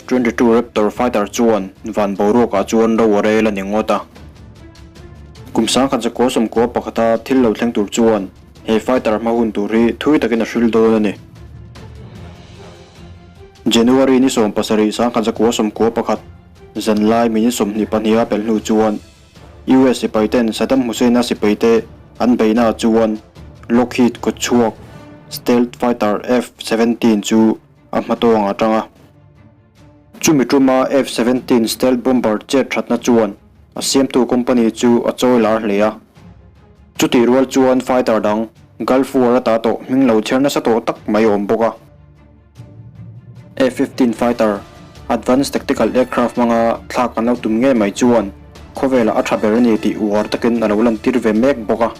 F-22 Raptor fighter chuan van boruakah chuan ro a rel a ni ngawt a. Kum 1991 a thil lo thleng tur chuan he fighter hma hun tur hi thui takin a hril dawn a ni. January ni 17 1991 zanlai minute 22 a pelh hnu chuan US sipaiten Saddam Hussein-a sipaite an beihnaah chuan Lockheed kawtchhuak stealth fighter F-17 chu a hmatawng a tang a. Chumi tuma F-17 stealth bomber chet thatna chuan a siamtu company chu a chawi lar hle a. Chutih rual chuan fighter dang Gulf War ata tawh hming lo chher nasa tawh tak mai a awm bawk a. F-15 fighter, advanced tactical aircraft hmanga thlak an lo tum ngei mai chuan khawvelah a tha ber a ni tih uar takin a lo lantir ve mek bawk a.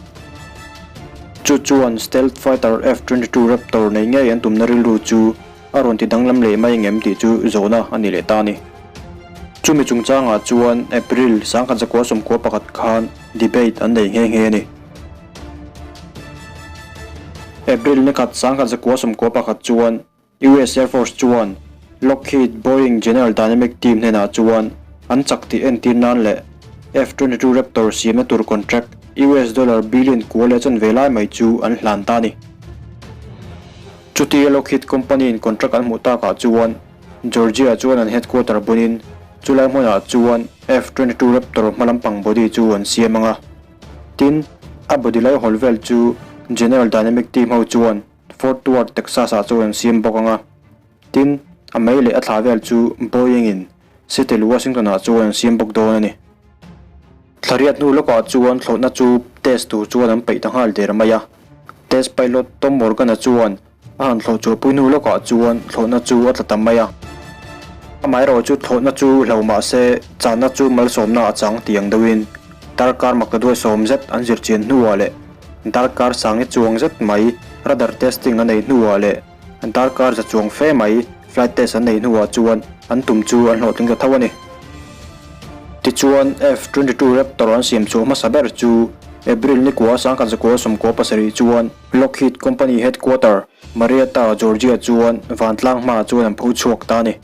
Chu chuan stealth fighter F-22 Raptor nei ngei an tumna rilru chu a rawn ti danglam leh mai ngem tih chu zawhna a ni leh ta a ni. Chumi chungchangah chuan April 1991 khan debate an nei nghe nghe a ni. April ni khat 1991 chuan US Air Force chuan Lockheed Boeing General Dynamic team hnenah chuan an chak tih entir nan leh F-22 Raptor siamna tur contract US dollar billion kua leh chanve lai mai chu an hlan ta a ni. Chutia Lockheed company in contract an hmuh takah chuan Georgia chuan an headquarter bunin chulai hmunah chuan F-22 Raptor hma lampang body chu an siam ang a. Tin, a body lai hawl vel chu General Dynamic team ho chuan Fort Worth, Texas ah chuan an siam bawk ang a. Tin, a mei leh a thla vel chu Boeing in Seattle, Washington ah chuan an siam bawk dawn a ni. Thlariat hnu lawkah chuan thlawhna chu test tur chuan an peih ta nghal der mai a. Test pilot Tom Morgan-a chuan A han thlawh chhuahpui hnu lawkah chuan thlawhna chu a tla ta mai a. Amaherawh chu thlawhna chu hlo mah se channa chu malsawmna a chang tih ang deuhin darkar maktaduai sawm zet an zir chian hnuah leh darkar sangi chuang zet mai radar testing a nei hnuah leh darkar za chuang fe mai flight test an nei hnuah chuan an tum chu an hlawhtling ta tho a ni. Tichuan F-22 Raptor an siam chhuah hmasa ber chu April nikua 1997 chuan Lockheed Company headquarter, Marietta, Georgia chuan vantlang hmaah chuan an pho chhuak ta a ni.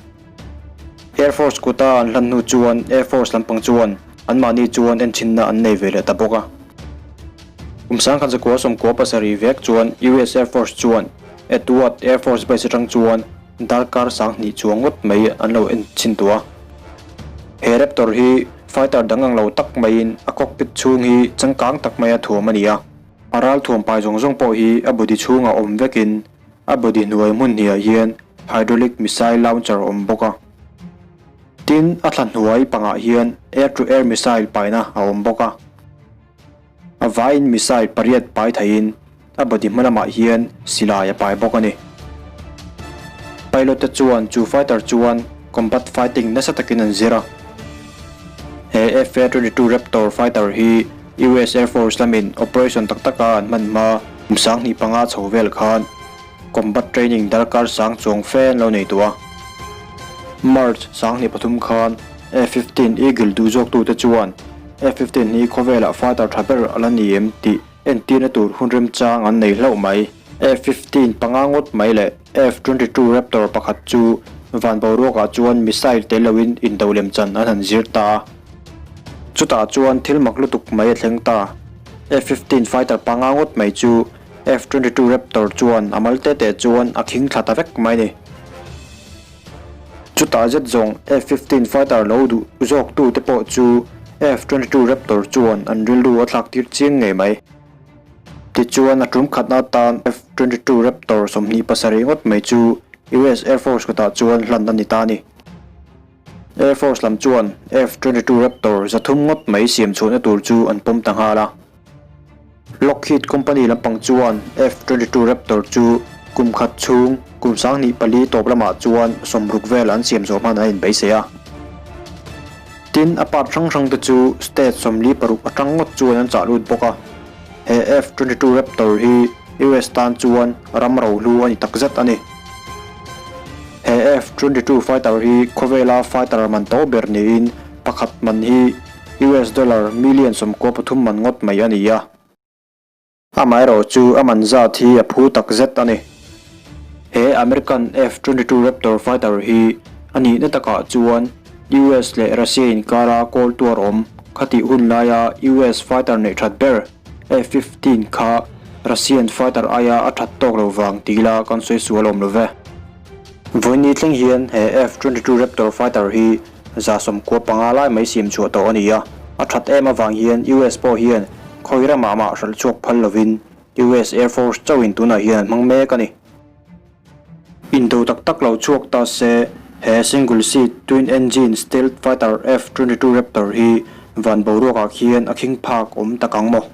Air Force kuta an hlan hnu chuan Air Force lampang chuan anmahni chuan enchinna an nei ve leh ta bawk a. Kum 1997 vek chuan US Air Force chuan Edward Air Force Base atang chuan darkar 2000 chuang ngawt mai an lo enchhin tawh a. He Raptor hi fighter dang ang lo tak maiin a cockpit chhung hi changkang tak maia thuam a ni a. A ral thuam pai zawng zawng pawh hi a body chhungah awm vekin a body hnuai hmun hniah hian hydraulic missile launcher a awm bawk a. Tin, a thla hnuai pangah hian air to air missile paina a awm bawk a. A vaiin missile pariat pai theihin a body hma lamah hian silai a pai bawk a ni. Pilot te chuan chu fighter chuan combat fighting nasa takin an zir a. He FA-22 Raptor fighter hi US Air Force lamin operation tak taka an hman hma kum 25 chho vel khan combat training darkar sang chuang fe an lo nei tawh a. March 23 khan F-15 Eagle duh zawktute chuan F-15 hi khawvelah fighter tha ber a la ni em tih entirna tur hun remchang an nei hlauh mai. F-15 panga ngawt mai leh F-22 Raptor pakhat chu van boruakah chuan missile tel loin indo lemchan an han zir ta a. Chutah chuan thil mak lutuk mai a thleng ta. F-15 fighter panga ngawt mai chu F-22 Raptor chuan a mal te te chuan a khing thla ta vek mai a ni. Chutah zet zawng F-15 fighter lo duh zawk tute pawh chu F-22 Raptor chuan an rilru a thlak tir chiang ngei mai. Tichuan a tum khatna atan F-22 Raptor 27 ngawt mai chu US Air Force kutah chuan hlan a ni ta a ni. Air Force lam chuan F-22 Raptor 300 ngawt mai siam chhuahna tur chu an pawm ta nghal a. Lockheed company lampang chuan F-22 Raptor chu kum khat chhung kum 2004 tawp lamah chuan 60 vel an siam zawh hman an inbeisei a. Tin, a part hrang hrang te chu state 46 atang ngawt chuan an chah lut bawk a. He F-22 Raptor hi US tan chuan ram rohlu a ni takzet a ni. He F-22 fighter hi khawvela fighter man to ber niin pakhat man hi US dollar million 93 man ngawt mai a ni a. Amaherawh chu a man zat hi a phu takzet a ni. He American F-22 Raptor fighter hi A nihna takah chuan US leh Russia inkara kawl tuar awm khatih hun laia US fighter neih that ber F-15 kha Russian fighter aia a that tawk lo vang ti ila kan sawi sual awm lo ve. Vawiin thleng hian he F-22 Raptor fighter hi 95 lai mai siam chhuah tawh a ni a, a that em avang hian US pawh hian khawi ramah mah hralh chhuak phal lovin US Air Force chauhin tunah hian an hmang mek a ni. Indo tak tak lo chhuak ta se, he single seat twin engine stealth fighter F-22 Raptor hi van boruakah khian a khing phak awm tak ang maw?